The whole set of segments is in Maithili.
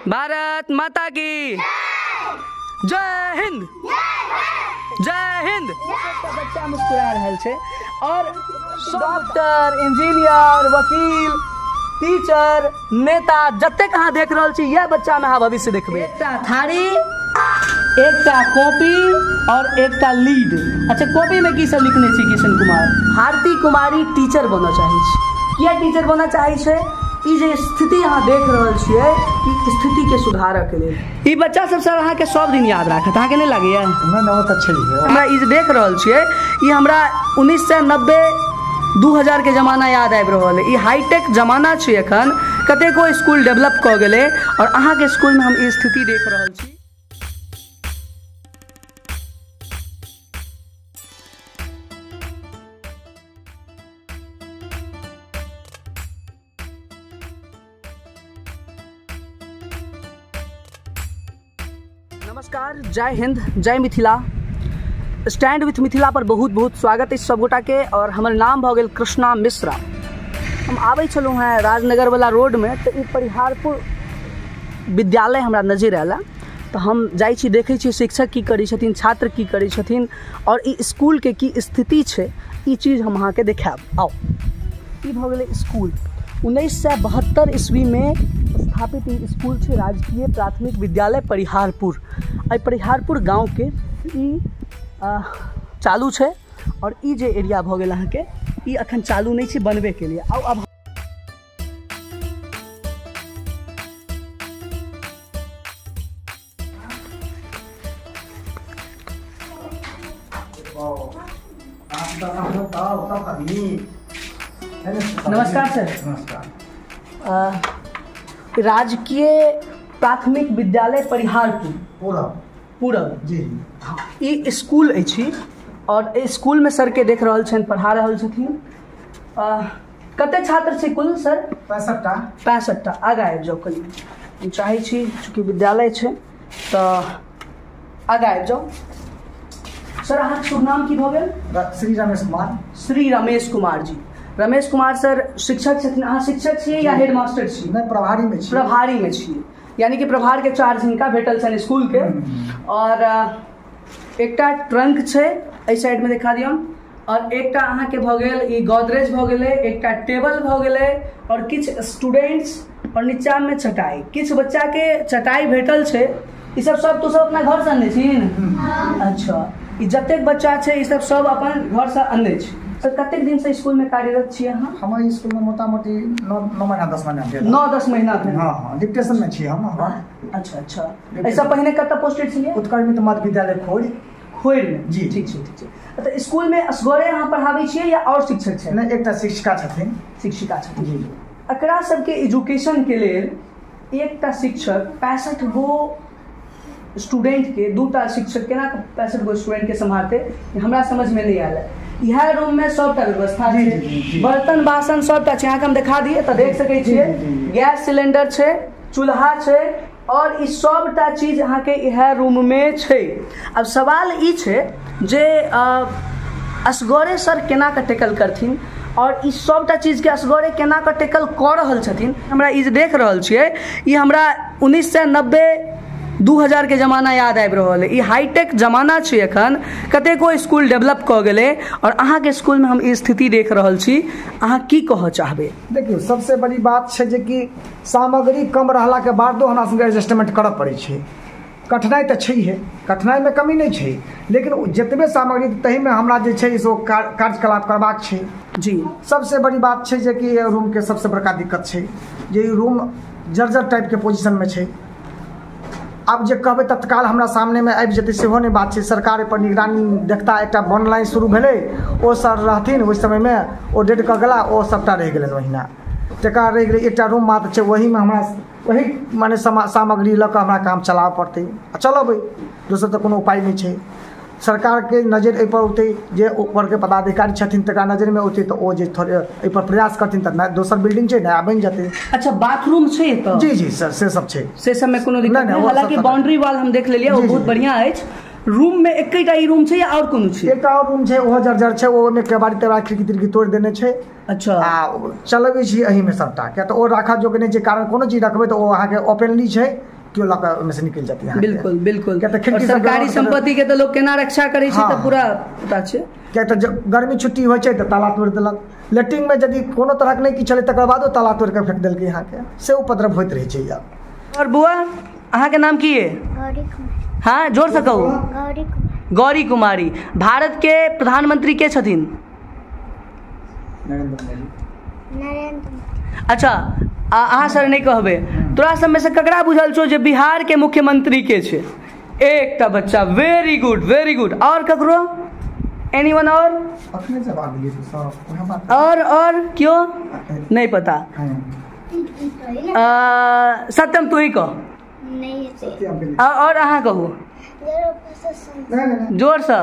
भारत माता की जय हिंद, जय हिंद। बच्चा मुस्कुरा रहल छै और डॉक्टर, इंजीनियर, वकील, टीचर, नेता जतेक अहाँ देख रहल छी यह बच्चा में अहाँ भविष्य देखबै। एकटा थारी, एकटा कॉपी और एकटा लीड। अच्छा, कॉपी में की सब लिखने छी किशन कुमार? भारती कुमारी टीचर बनऽ चाहै छै। किया टीचर बनऽ चाहै छै? ई जे स्थिति अहाँ देख रहल छियै, ई स्थिति के सुधारऽ के लेल। ई बच्चा सब सर अहाँके सब दिन याद राखत, अहाँके नहि लागैया? नहि, ओ तऽ छै। हमरा ई जे देख रहल छियै, ई हमरा 1990 2000 के जमाना याद आबि रहल है। ई हाईटेक जमाना छै, एखन कतेको स्कूल डेवलप कऽ गेलै और अहाँके स्कूलमे हम ई स्थिति देख रहल छी। नमस्कार, जय हिंद, जय मिथिला। स्टैंड विथ मिथिला पर बहुत बहुत स्वागत अछि सब गोटा के। और हमर नाम भऽ गेल कृष्णा मिश्रा। हम आबै छलहुँ हेँ राजनगर वाला रोडमे तऽ ई परिहारपुर विद्यालय हमरा नजरि आयल। तऽ हम जाइ छी, देखै छी शिक्षक की करै छथिन, छात्र की करै छथिन और ई स्कूलके की स्थिति छै, ई चीज हम अहाँके देखायब। आउ, ई भऽ गेलै स्कूल। 1972 ईस्वीमे स्थापित ई स्कूल छै, राजकीय प्राथमिक विद्यालय परिहारपुर। एहि परिहारपुर गाँवके ई चालू छै और ई जे एरिया भऽ गेल अहाँके, ई अखन चालू नहि छै बनबैके लिए। आउ अब नमस्कार सर। नमस्कार। राजकीय प्राथमिक विद्यालय परिहारपुर पूरब, पूरब जी, ई स्कूल अछि और एहि स्कूल में सर के देख रहल छनि, पढ़ा रहल छथिन। कते छात्र छै कुल सर? 65टा। 65टा। आगाँ आबि जाउ कनि, हम चाहै छी चूँकि विद्यालय छै तऽ आगाँ आबि जाउ। सर अहाँके शुभ नाम की भऽ गेल? श्री रमेश कुमार। श्री रमेश कुमार जी। रमेश कुमार सर शिक्षक छथिन। अहाँ शिक्षक छियै या हेडमास्टर छी? नहि, प्रभारी में छी। प्रभारी में छियै, यानी कि प्रभार के चार्ज हिनका भेटल छनि स्कूल के। और एकटा ट्रंक छै एहि साइड में देखा दियौन, और एकटा अहाँके भऽ गेल ई गोदरेज भऽ गेलै, एकटा टेबल भऽ गेलै और किछु स्टूडेंट्स और नीचा में चटाई। किछु बच्चा के चटाई भेटल छै। ई सब सब तो सब अपना घर से अनने छी? अच्छा, ई जतेक बच्चा छै ई सब सब अपन घर से अनने छै। सर कतेक दिन से स्कूल में कार्यरत छियै अहाँ? हमर स्कूल में मोटामोटी 9 महीना 10 महीना भेल। 9-10 महीना भेल। हाँ हाँ, डिप्टेशन में छी हम। अच्छा अच्छा, ऐसा पहिने कतऽ पोस्टेड छलियै? उत्कर्मित मध्य विद्यालय खोर। खोर में जी। ठीक छै, ठीक छै। तऽ स्कूल में असगरे अहाँ पढ़ाबै छियै या और शिक्षक छै? नहि, एकटा शिक्षिका छथिन। शिक्षिका छथिन जी। एकरा सबके एजुकेशन के लेल एकटा शिक्षक 65 गो स्टूडेंट के, दूटा शिक्षक केना 65 गो स्टूडेंट के सम्हारतै, हमरा समझ में नहीं आयल। इएह रूम में सबटा व्यवस्था छै, बर्तन बासन सबटा छै। अहाँके हम देखा दिए तऽ देख सकै छियै, गैस सिलेंडर छै, चूल्हा छै और ई सबटा चीज अहाँके इएह रूम में छै। आब सवाल ई छै जे असगरे सर केना कऽ टेकल करथिन और ई सबटा चीज के असगरे केना कऽ टेकल कऽ रहल छथिन। हमरा ई जे देख रहल छियै, ई हमरा 1990 2000 के जमाना याद आबि रहल है। ई हाईटेक जमाना छै, एखन कतेको स्कूल डेवलप कऽ गेलै और अहाँके स्कूलमे हम ई स्थिति देख रहल छी। अहाँ की कहऽ चाहबै? देखियौ, सबसे बड़ी बात छै जे कि सामग्री कम रहलाके बादो हमरा सबके एडजस्टमेंट करऽ पड़ै छै। कठिनाइ तऽ छैहे, कठिनाइमे कमी नहि छै, लेकिन जतबे सामग्री तहीमे हमरा जे छै से ओ कार्यकलाप करबाक छै जी। सबसे बड़ी बात छै जे कि रूमके सबसे बड़का दिक्कत छै जे ई रूम जर्जर टाइपके पोजिशनमे छै। आब जे कहबै तत्काल हमरा सामनेमे आबि जेतै सेहो नहि बात छै। सरकार एहिपर निगरानी देखता। एकटा ऑनलाइन शुरू भेलै, ओ सर रहथिन ओहि समयमे, ओ डेड कऽ गेला, ओ सबटा रहि गेलनि ओहिना। तकर रहि गेलै एकटा रूम मात्र छै, ओहीमे हमरा वही माने सामग्री लऽ कऽ हमरा काम चलाबऽ पड़तै आ चलेबै, दोसर तऽ कोनो उपाय नहि छै। सरकारके नजरि एहिपर औतै, जे ऊपरके पदाधिकारी छथिन तकरा नजरिमे औतै तऽ ओ जे थोड़े एहिपर प्रयास करथिन तऽ दोसर बिल्डिंग छै, नया बनि जेतै। अच्छा, बाथरूम छै एतऽ? जी जी सर, से सब छै, से सबमे कोनो दिक्कत नहि। हालांकि बाउंड्री वाल हम देख लेलियै, ओ बहुत बढ़िया अछि। रूम में एकेटा ई रूम छै या और कोनो छै? एकटा और रूम छै, ओहो जर्जर छै, ओहिमे केबाड़ी तेबाड़ी खिड़की तिड़की तोड़ि देने छै। अच्छा। आ चलबै छी एहिमे सबटा, किया तऽ ओ राखऽ जोग नहि छै, कारण कोनो चीज रखबै तऽ ओ अहाँके ओपनली छै, केओ लऽ कऽ ओहिमे से निकलि जेतै अहाँके। बिल्कुल बिल्कुल। किया तऽ खिड़की और सरकारी संपत्ति के तऽ लोग केना रक्षा करै छै तऽ पूरा पता छै। किया तऽ गर्मी छुट्टी होइ छै तऽ ताला तोड़ि देलक, लेट्रिनमे यदि कोनो तरहक नहि किछु छलै तकर बादो ताला तोड़ि कऽ फेक देलकै अहाँके, से उपद्रव होइत रहै छै। और बुआ अहाँके नाम की है? गौरी कुमारी। हाँ जोर से कहू। गौरी कुमारी। गौरी कुमारी। भारत के प्रधानमंत्री के छथिन? नरेंद्र मोदी। नरेंद्र मोदी। अच्छा अहाँ सर नहीं कहबे, तोरा सब में से ककरा बुझल छौ जे बिहार के मुख्यमंत्री के छै? एकटा बच्चा, वेरी गुड वेरी गुड। और ककरो? एनीवन और? अखने जवाब दिए सब वहाँ बात। और क्यों नहीं पता? सत्यम तू ही कह। नहीं। और अहाँ कहू जोर से।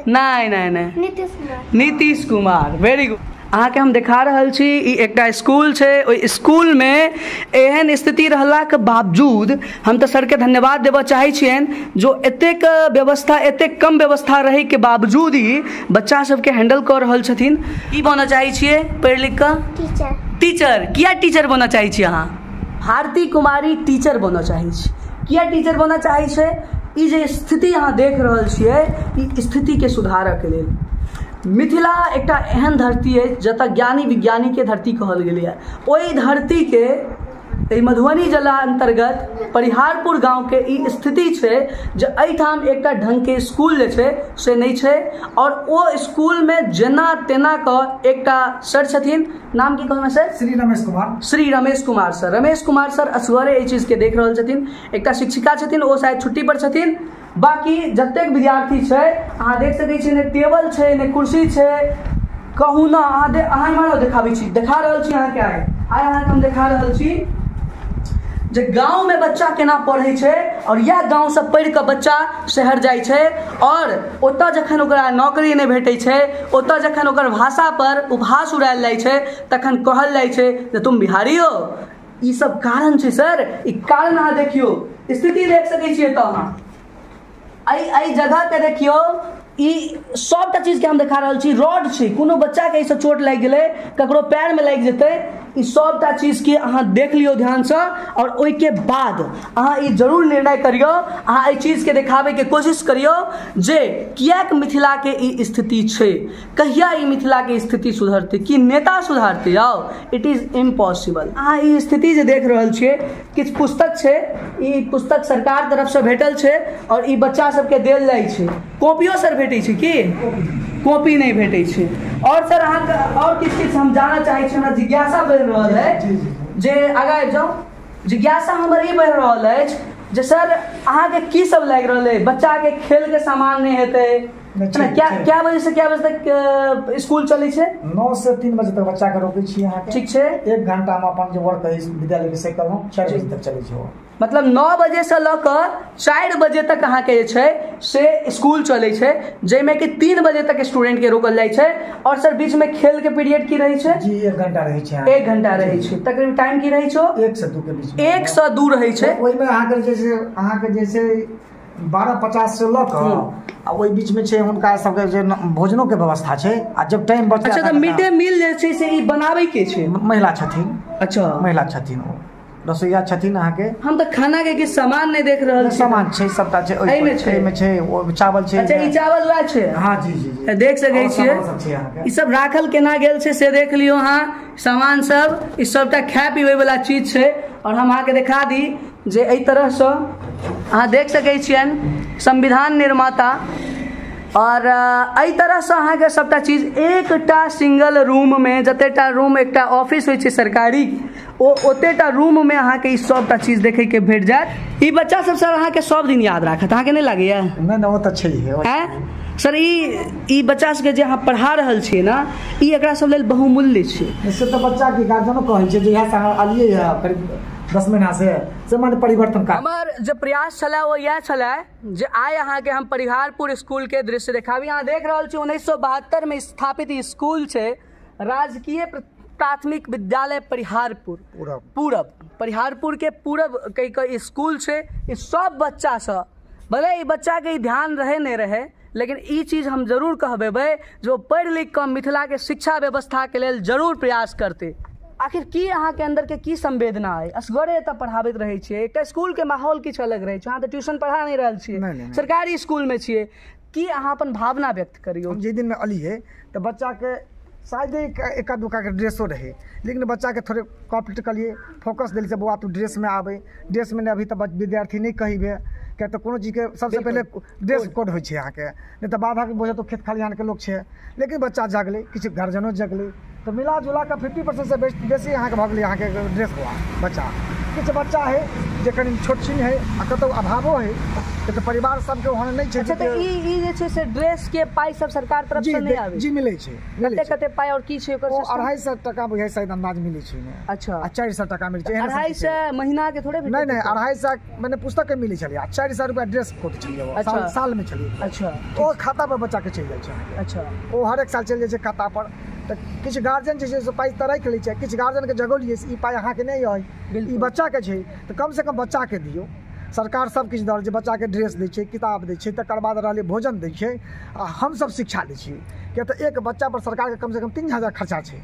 नहीं नहीं नहीं। नीतीश कुमार। नीतीश कुमार, वेरी गुड। अहाँके हम देखा रहल छी ई एकटा स्कूल छै, ओहि स्कूलमे एहन स्थिति रहलाके बावजूद हम तऽ सरके धन्यवाद देबऽ चाहै छियनि जो एतेक व्यवस्था, एतेक कम व्यवस्था रहैके बावजूद ही बच्चा सबके हैंडल कऽ रहल छथिन। की बनऽ चाहै छियै पढ़ि लिख कऽ? टीचर। टीचर। किया टीचर बनऽ चाहै छी अहाँ? भारती कुमारी टीचर बनऽ चाहै छी। किया टीचर बनऽ चाहै छै? ई जे स्थिति अहाँ देख रहल छियै ई स्थितिके सुधारऽके लेल। मिथिला एकटा एहन धरती अछि जतऽ ज्ञानी विज्ञानीके धरती कहल गेलैए। ओहि धरतीके एहि मधुबनी जिला अन्तर्गत परिहारपुर गाँवके ई स्थिति छै जे एहिठाम एकटा ढङ्गके स्कूल जे छै से नहि छै, और ओ स्कूलमे जेना तेना कऽ एकटा सर छथिन, नाम की कहलहुँ sir? Shri Ramesh Kumar. Shri Ramesh Kumar sir. Ramesh Kumar sir असगरे एहि चीजके देख रहल छथिन। एकटा शिक्षिका छथिन, ओ शायद छुट्टी पर छथिन। बाकी जतेक विद्यार्थी छै अहाँ देख सकै छी, नहि टेबल छै नहि कुर्सी छै। कहू ना अहाँ इम्हर देखाबै छी, देखा रहल छी अहाँके आइ आइ अहाँके हम देखा रहल छी जे गाँवमे बच्चा केना पढ़ै छै, और इएह गाँवसँ पढ़ि कऽ बच्चा शहर जाइ छै, और ओतऽ जखन ओकरा नौकरी नहि भेटै छै, ओतऽ जखन ओकर भाषापर उपहास उड़ायल जाइ छै, तखन कहल जाइ छै जे तुम बिहारी हो। ई सब कारण छै सर, ई कारण अहाँ देखियौ, स्थिति देख सकै छियै। तऽ अहाँ एहि जगहके देखियौ, ई सबटा चीजके हम देखा रहल छी। रोड छै, कोनो बच्चाके एहिसँ चोट लागि गेलै, ककरो पैरमे लागि जेतै, ई सबटा चीजके अहाँ देख लियौ ध्यानसँ, और ओहिके बाद अहाँ ई जरूर निर्णय करियौ, अहाँ एहि चीजके देखाबैके कोशिश करियौ जे किएक मिथिलाके ई स्थिति छै, कहिया ई मिथिलाके स्थिति सुधरतै, कि नेता सुधारतै? आउ, it is impossible. अहाँ ई स्थिति जे देख रहल छियै, किछु पुस्तक छै, ई पुस्तक सरकार तरफसँ भेटल छै और ई बच्चा सबके देल जाइ छै। कॉपियो सर भेटै छै की? कॉपी नहि भेटै छै। और सर अहाँके और किछु किछु हम जानऽ चाहै छी, हमरा जिज्ञासा बढ़ि रहल अछि जे आगाँ आबि जाउ। जिज्ञासा हमर ई बढ़ि रहल अछि जे सर अहाँके की सब लागि रहल अछि? बच्चाके खेलके सामान नहि हेतै, क्या बजे से क्या बजे तक स्कूल चलै छै? 9 से 3 बजे तक बच्चाके रोकै छी अहाँके। ठीक छै। 1 घंटामे अपन जे वर्क अछि विद्यालयके से केलहुँ, 4 बजे तक चलै छै। मतलब 9 बजे से लऽ कऽ 4 बजे तक अहाँके जे छै से स्कूल चलै छै, जाहिमे कि 3 बजे तक स्टूडेंटके रोकल जाइ छै। और सर बीचमे खेलके पीरियड की रहै छै? जी 1 घंटा रहै छै। 1 घंटा रहै छै। तकरीबन टाइम की रहै छै? 1 से 2 के बीच। 1 से 2 रहै छै। ओहिमे अहाँके जे छै 12:50 से लऽ कऽ आ ओहि बीचमे छै हुनका सबके जे भोजनोके व्यवस्था छै। आ जब टाइम बचल। अच्छा, तऽ मिड डे मील जे छै से ई बनाबैके छै? महिला छथिन। अच्छा, महिला छथिन, ओ रसोइया छथिन अहाँके। हम तऽ खाना के किछु सामान नहि देख रहल छी। सामान छै, सबटा छै एहिमे छै, एहिमे छै, ओ चावल छै। अच्छा, ई चावल वएह छै? हाँ जी जी जी, देख सकै छियै। ई सब राखल केना गेल छै से देख लियौ अहाँ। सामान सब ई सबटा खाय पीबै वाला चीज छै। और हम अहाँके देखा दी जे एहि तरहसँ अहाँ देख सकै छियनि संविधान निर्माता। और एहि तरहसँ अहाँके सबटा चीज एकटा सिंगल रूममे, जतेटा रूम एकटा ऑफिस होइ छै सरकारी, ओ ओतेटा रूममे अहाँके ई सबटा चीज देखैके भेट जायत। ई बच्चा सब सर अहाँके सब दिन याद राखत, अहाँके नहि लागैया? नहि नहि, ओ तऽ छैहे। आँय सर, ई बच्चा सबके जे अहाँ पढ़ा रहल छियै ने, ई एकरा सब लेल बहुमूल्य छै। से तऽ बच्चाके गार्जियनो कहै छै जे इएह से अहाँ अलियै हँ करीब 10 महीना से माने परिवर्तन का। हमर जे प्रयास छलै ओ इएह छलै जे आइ अहाँके हम परिहारपुर स्कूल के दृश्य देखाबी। अहाँ देख रहल छी 1972 में स्थापित ई स्कूल छै, राजकीय प्राथमिक विद्यालय परिहारपुर पूरब, परिहारपुर के पूरब कहि कऽ स्कूल छै। ई सब बच्चा सब भले ई बच्चाके ई ध्यान रहे नहि रहे, लेकिन ई चीज हम जरूर कहबेबै जो पढ़ि लिख कऽ मिथिलाके शिक्षा व्यवस्थाके लेल जरूर प्रयास करतै। आखिर की अहाँके अन्दरके की संवेदना अइ? असगरे एतऽ पढ़ाबैत रहै छियै, एकटा स्कूलके माहौल किछु अलग रहै छै, अहाँ तऽ ट्यूशन पढ़ा नहि रहल छियै, सरकारी स्कूलमे छियै, की अहाँ अपन भावना व्यक्त करियौ? हम जाहि दिनमे अलियै तऽ बच्चाके शायदे एका दुक्काके ड्रेसो रहै, लेकिन बच्चाके थोड़े कॉपरेट कलियै, फोकस देलियै से बौआ तू ड्रेसमे आबै, ड्रेसमे नहि अभी तऽ विद्यार्थी नहि कहिबे, किया तऽ कोनो चीजके सबसँ पहिले ड्रेस कोड होइ छै अहाँके, नहि तऽ बाधाके बोझ तऽ खेत खलिहानके लोक छै। लेकिन बच्चा जगलै, किछु गार्जियनो जगलै, तऽ मिला जुला कऽ 50% बेसी अहाँके भऽ गेलै अहाँके ड्रेस बौआ बच्चा। किछु बच्चा हइ जे कनि छोट छिन हइ आ कतहु अभावो हइ, तऽ परिवार सबके ओहन नहि छै। अच्छा, तऽ ई जे छै से ड्रेस के पाइ सब सरकार तरफ से नहि आबै? जी मिलै छै। कते कते पाइ और की छै ओकर सिस्टम? 250 टका बुझाइ शायद अंदाज मिलै छै। अच्छा, आ 400 टका मिलै छै। 250 महीना के थोड़े? नहि नहि, 250 मने पुस्तक के मिलै छलै, आ 400 रुपया ड्रेस कोड छलै साल में छलै। अच्छा, ओ खाता पर बच्चा के चलि जाइ छै। अच्छा, ओ हरेक साल चलि जाइ छै खाता पर। तऽ किछु गार्जियन जे छै से पाइ तऽ राखि लै छै, किछु गार्जियनके जगौलियै से ई पाइ अहाँके नहि अइ, ई बच्चाके छै, तऽ कमसँ कम बच्चाके दियौ। सरकार सब किछु दऽ रहल छै, बच्चाके ड्रेस दै छै, किताब दै छै, तकर बाद रहलै भोजन दै छै, आ हमसब शिक्षा दै छियै। किया तऽ एक बच्चा पर सरकारके कमसँ कम 3000 खर्चा छै,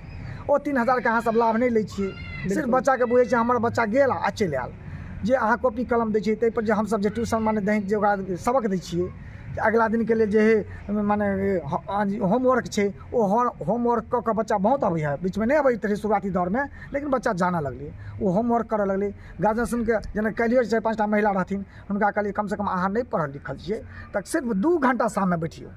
ओ 3000के अहाँ सब लाभ नहि लै छियै, सिर्फ बच्चाके बुझै छियै हमर बच्चा गेल आ चलि आयल। जे अहाँ कॉपी कलम दै छियै ताहिपर जे हमसब जे ट्यूशन माने दही जे ओकरा सबक दै छियै, अगिला दिनके लेल जे हइ माने होमवर्क छै, ओ होमवर्क कऽ कऽ बच्चा बहुत अबै हइ, बीचमे नहि अबैत रहै शुरुआती दौरमे, लेकिन बच्चा जानऽ लगलै, ओ होमवर्क करऽ लगलै। गार्जियन सुनिके जेना काल्हियो 4-5टा महिला रहथिन, हुनका कहलियै कमसँ कम अहाँ नहि पढ़ल लिखल छियै तऽ सिर्फ 2 घण्टा शाममे बैठियौ,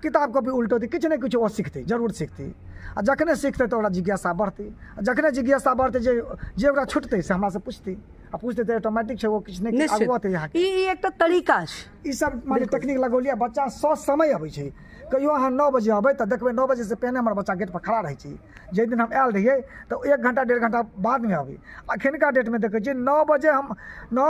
किताब कॉपी उल्टौतै, किछु ने किछु ओ सिखतै, जरूर सिखतै। आ जखने सिखतै तऽ ओकरा जिज्ञासा बढ़तै, आ जखने जिज्ञासा बढ़तै जे जे ओकरा छुटतै से हमरासँ पुछतै, आ पुछतै तऽ ऑटोमेटिक छै ओ किछु नहि आगू अतै अहाँके। ई एकटा तरीका छै, ई सब माने टेक्निक लगौलियै। बच्चा सौ समय अबै छै, कहियो अहाँ 9 बजे अबै तऽ देखबै 9 बजेसँ पहिने हमर बच्चा गेट पर खड़ा रहै छै। जाहि दिन हम आयल रहियै तऽ 1 घंटा 1.5 घंटा बादमे अबै। अखनका डेटमे देखै छियै 9 बजे, हम 9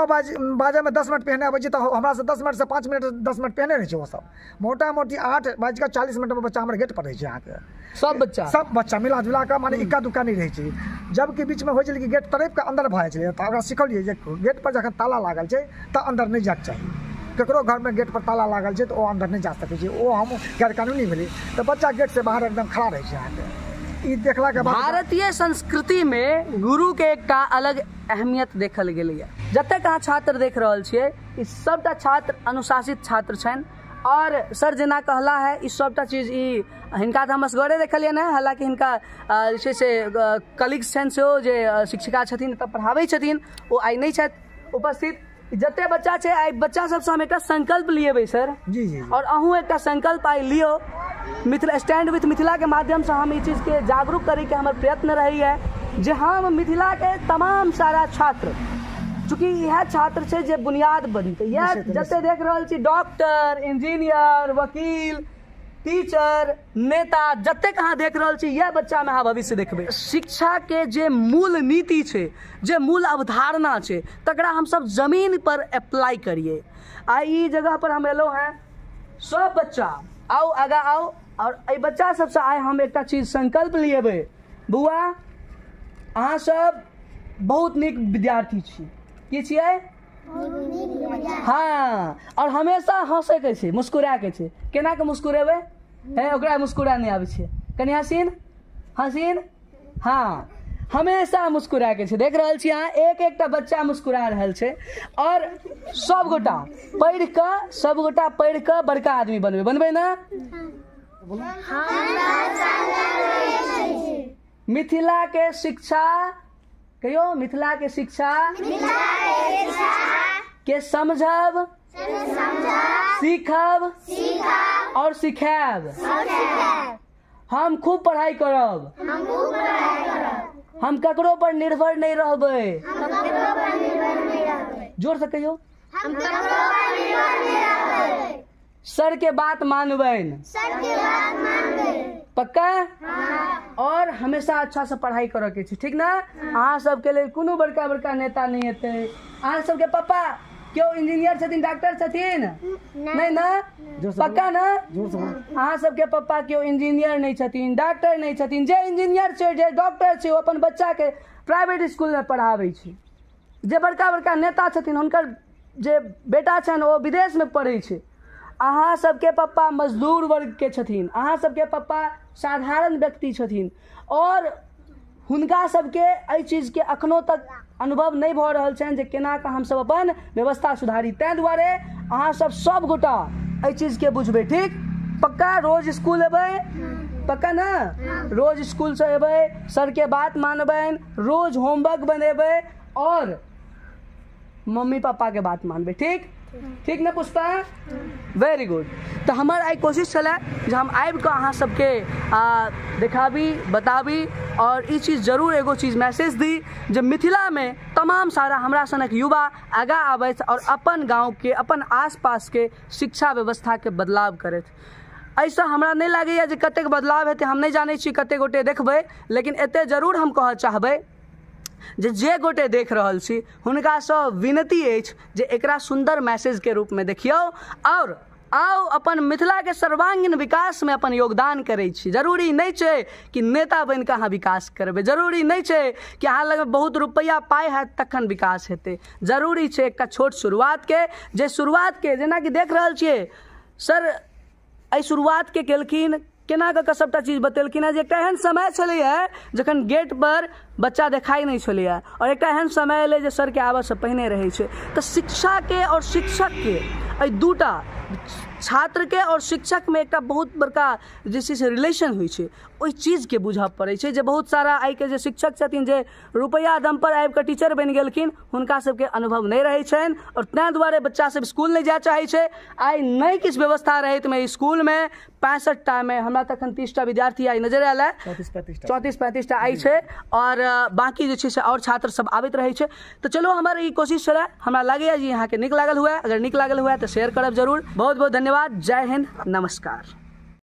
बाजेमे 10 मिनट पहिने अबै छी तऽ हमरासँ 10 मिनटसँ 5 मिनट 10 मिनट पहिने रहै छै ओसब। मोटा मोटी 8:40 बच्चा हमर गेट पर रहै छै अहाँके। सब बच्चा मिला जुला कऽ माने इक्का दुक्का नहि रहै छै। जबकि बीचमे होइ छलै कि गेट तड़पि कऽ अन्दर भऽ जाइ छलै, तऽ ओकरा सिखलियै जे गेट पर जखन ताला लागल छै तऽ अन्दर नहि जायके चाही। ककरो घरमे गेट पर ताला लागल छै तऽ ओ अन्दर नहि जा सकै छै, ओ हम गैरकानूनी भेलै। तऽ बच्चा गेटसँ बाहर एकदम खड़ा रहै छै अहाँके। ई देखलाके बाद भारतीय संस्कृतिमे गुरुके एकटा अलग अहमियत देखल गेलैए। जतेक अहाँ छात्र देख रहल छियै ई सबटा छात्र अनुशासित छात्र छनि। और सर जेना कहला है ई सबटा चीज ई हिनका तऽ हम असगरे देखलियनि हेँ, हालाँकि हिनका जे छै से कलीग्स छनि सेहो जे शिक्षिका छथिन तऽ पढ़ाबै छथिन, ओ आइ नहि छथि उपस्थित। जते बच्चा छै आइ बच्चा सबसँ हम एकटा संकल्प लिएबै सर। जी जी, और अहूँ एकटा संकल्प आइ लियौ। मिथिला स्टैंड विथ मिथिला के माध्यमसँ हम ई चीजके जागरूक करैके हमर प्रयत्न रहैए जे हम मिथिलाके तमाम सारा छात्र, चूँकि इएह छात्र छै जे बुनियाद बनतै, इएह जते देख रहल छी डॉक्टर, इंजीनियर, वकील, टीचर, नेता, जतेक अहाँ देख रहल छी इएह बच्चामे अहाँ भविष्य देखबै। शिक्षाके जे मूल नीति छै, जे मूल अवधारणा छै, तकरा हमसब जमीन पर अप्लाई करियै। आइ ई जगह पर हम एलहुँ हेँ, सब बच्चा आउ आगाँ आउ, और एहि बच्चा सबसँ आइ हम एकटा चीज संकल्प लिएबै। बौआ अहाँ सब बहुत नीक विद्यार्थी छी, की छियै? हाँ, और हमेशा हँसैके छै, मुस्कुराके छै। केना के मुस्कुरेबै? हे ओकरा मुस्कुरा नहि आबै छै, कनि हसीन हसीन। हाँ, हमेशा मुस्कुराके छै। देख रहल छी अहाँ एक एकटा बच्चा मुस्कुरा रहल छै। और सबगोटा पढ़ि कऽ, सबगोटा पढ़ि कऽ बड़का आदमी बनबै, बनबै ने? मिथिला के शिक्षा कहियो, मिथिला के शिक्षा के समझब, सीखब और सिखायब। हम खूब पढ़ाई करब, हम ककरो पर निर्भर नहीं रहबै। जोर से कहियो, सर के बात मानबनि, पक्का? और हमेशा अच्छा से पढ़ाई करऽ के छै, ठीक ना? अहाँ सबके लेल कोनो बड़का बड़का नेता नहीं हेतै। अहाँ सबके पापा केओ इंजीनियर छथिन, डॉक्टर छथिन? नहीं ना? पक्का ना? अहाँ सबके पप्पा केओ इंजीनियर नहीं छथिन, डॉक्टर नहीं छथिन। जे इंजीनियर छै, जे डॉक्टर छै, ओ अपन बच्चा के प्राइवेट स्कूल में पढ़ाबै छै। जे बड़का बड़का नेता छथिन हुनकर जे बेटा छनि ओ विदेशमे पढ़ै छै। अहाँ सबके पप्पा मजदूर वर्गके छथिन, अहाँ सबके पप्पा साधारण व्यक्ति छथिन और हुनका सबके एहि चीजके अखनो तक अनुभव नहि भऽ रहल छनि जे केना कऽ हमसब अपन व्यवस्था सुधारी। ताहि दुआरे अहाँ सब सब गोटा एहि चीजके बुझबै, ठीक? पक्का रोज स्कूल एबै? पक्का ना? रोज स्कूलसँ एबै, सरके बात मानबनि, रोज होमवर्क बनेबै और मम्मी पापाके बात मानबै, ठीक? ठीक ने पुष्पा? वेरी गुड। तऽ हमर आइ कोशिश छलै जे हम आबिकऽ अहाँ सबके देखाबी, बताबी और ई चीज जरूर एगो चीज मैसेज दी जे मिथिलामे तमाम सारा हमरा सनक युवा आगाँ आबथि और अपन गाँवके, अपन आसपासके शिक्षा व्यवस्थाके बदलाव करथि। एहिसँ हमरा नहि लागैए जे कतेक बदलाव हेतै, हम नहि जानै छी कतेक गोटे देखबै, लेकिन एतेक जरूर हम कहऽ चाहबै जे जे गोटे देख रहल छी हुनकासँ विनती अछि जे एकरा सुन्दर मैसेजके रूपमे देखियौ और आउ अपन मिथिलाके सर्वांगीण विकासमे अपन योगदान करै छी। जरूरी नहि छै कि नेता बनि कऽ अहाँ विकास करबै, जरूरी नहि छै कि अहाँ लगमे बहुत रुपैआ पाइ हैत तखन विकास हेतै। जरूरी छै एकटा छोट शुरुआतके, जे शुरुआतके जेनाकि देख रहल छियै सर एहि शुरुआतके केलखिन, केना कऽ सबटा चीज बतेलखिन हेँ जे एकटा एहन समय छलैए जखन गेट पर बच्चा देखाइ नहि छलैए और एकटा एहन समय एलै जे सरके आबऽसँ पहिने रहै छै। तऽ शिक्षाके और शिक्षकके एहि दूटा, छात्रके और शिक्षकमे एकटा बहुत बड़का जे छै से रिलेशन होइ छै, ओहि चीजके बुझऽ पड़ै छै जे बहुत सारा आइके जे शिक्षक छथिन जे रुपैआ दम पर आबिकऽ टीचर बनि गेलखिन हुनका सबके अनुभव नहि रहै छनि और ताहि दुआरे बच्चा सब स्कूल नहि जाय चाहै छै। आइ नहि किछु व्यवस्था रहैतमे स्कूलमे 65टामे हमरा तखन 30टा विद्यार्थी आइ नजर आयल है, 34-35टा आइ छै और बाकी जे छै से और छात्र सब आबैत रहै छै। तऽ चलू हमर ई कोशिश छलै, हमरा लागैए जे अहाँके नीक लागल हुए। अगर नीक लागल हुए तऽ शेयर करब जरूर। बहुत बहुत धन्यवाद। जय हिंद, नमस्कार।